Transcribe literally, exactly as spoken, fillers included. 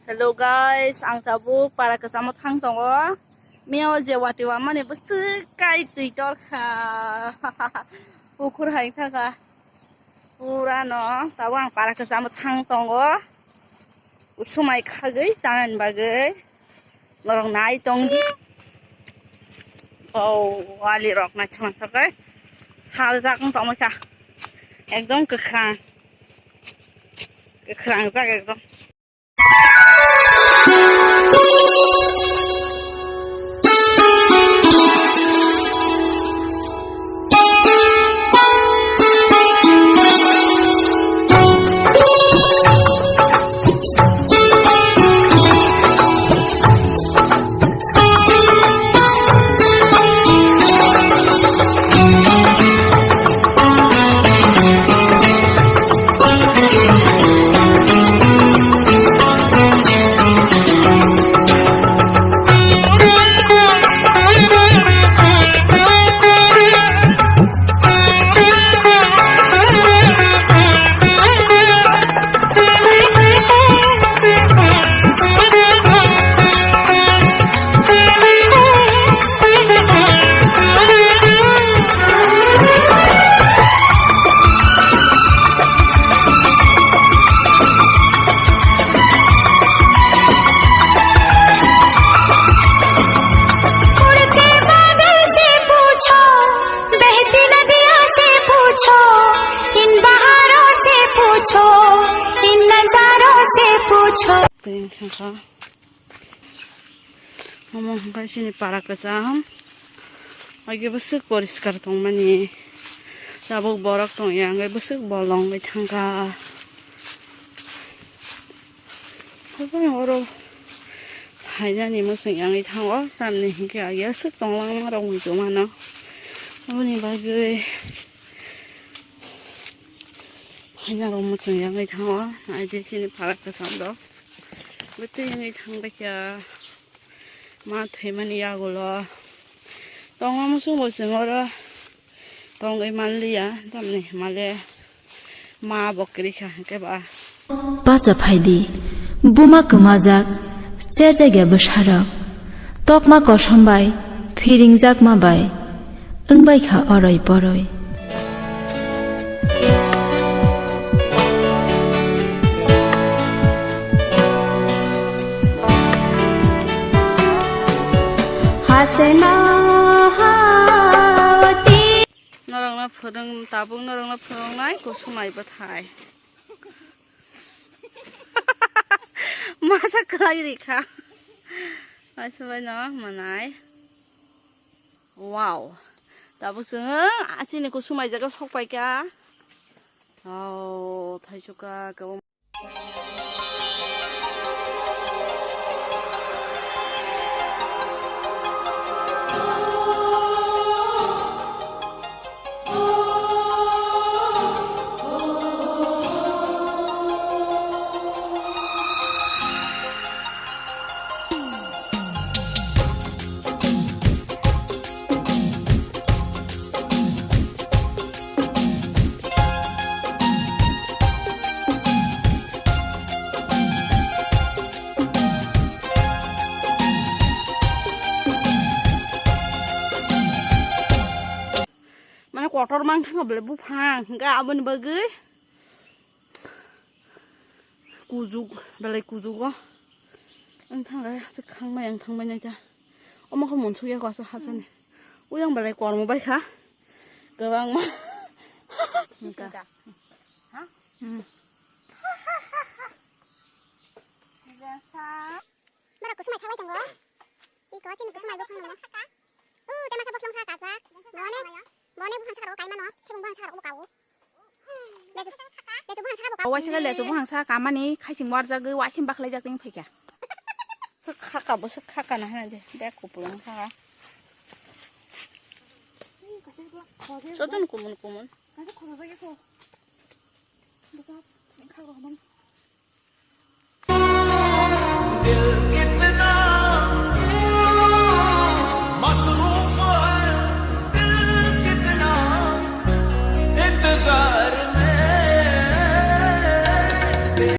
Hello guys, ang tabuk para kwchamo thang tongo. Miyao je wati wamani bwswk kai twi torkha. Pukhur hai thaka. Pura no tabuk ang para kwchamo thang tongo. Usumai khagwi chanani bagwi. Norok nai tong di. Oh, wali rok nai chang sakai. Saljak wng tongmai kha. Ekdom kwkhrang. Kwkhrang jak ekdom. उड़ते बादल से पूछो, बहती नदियों से पूछो, इन बहारों से पूछो, इन नजारों से पूछो। Tei wngkha kha. Omo hwnkhe chini para kwcham. Oike bwswk poriskar tongmani. Tabuk borok tongya hwnkhe bwswk bolong wngwi thangkha. Habai oro phainani mwswng yangwi thango, tamni hinkhe agi aswk tonglang rok muitu mano. Aboni bagwi phaina rok mwswng yangwi thango, aide chini para kwcham rok. Bwtwi wngwi thangbaikha ma thwimani yagulo. Tongo muchung bo chwng oro. Tongwi manliya, tamni himale ma bo kwrwi kha hwnkhe ba. Bacha phaidi, buma kwmajak, cherjakya bwsarok, tokma kosom bai, phiringjakma bai, wngbai kha oroi poroi. Haseno hawti. Norokno phwrwng, tabuk norokno phwrwngnai kusumai bwthai. Masa kwlai rikha. Aisa bai no manai. Wow. Tabuk chwng chini kusumai jaga sok paikha. Oh, thaichukha kwbang. Mane kotor mang thangkha bole buphang hwnkhe aboni bagwi kujuk belai kujugo wng thangkha khangmai ang thangmai naikha. Omo khe munsukya kok aswk hachani. Uyang belai kormo baikha kwbangma. Hwnkha. Sisingka. Ha? Hmm. Jasa. Norok kusumai khabai tongo. Iko chini kusumai bo phano. Uh, temasa boslong sa kasa. Bone, bone buhan sa karo kaima no. Thebung buhan sa karo bo kawo. Lechu, lechu buhan sa bo kawo. Waisa lechu buhan sa kamani khaising warjagwi waising bakhlai jak ting phaikha. Sik khaka bo sik khaka na hana je. Dek kupulung sa. Chotun kumun kumun.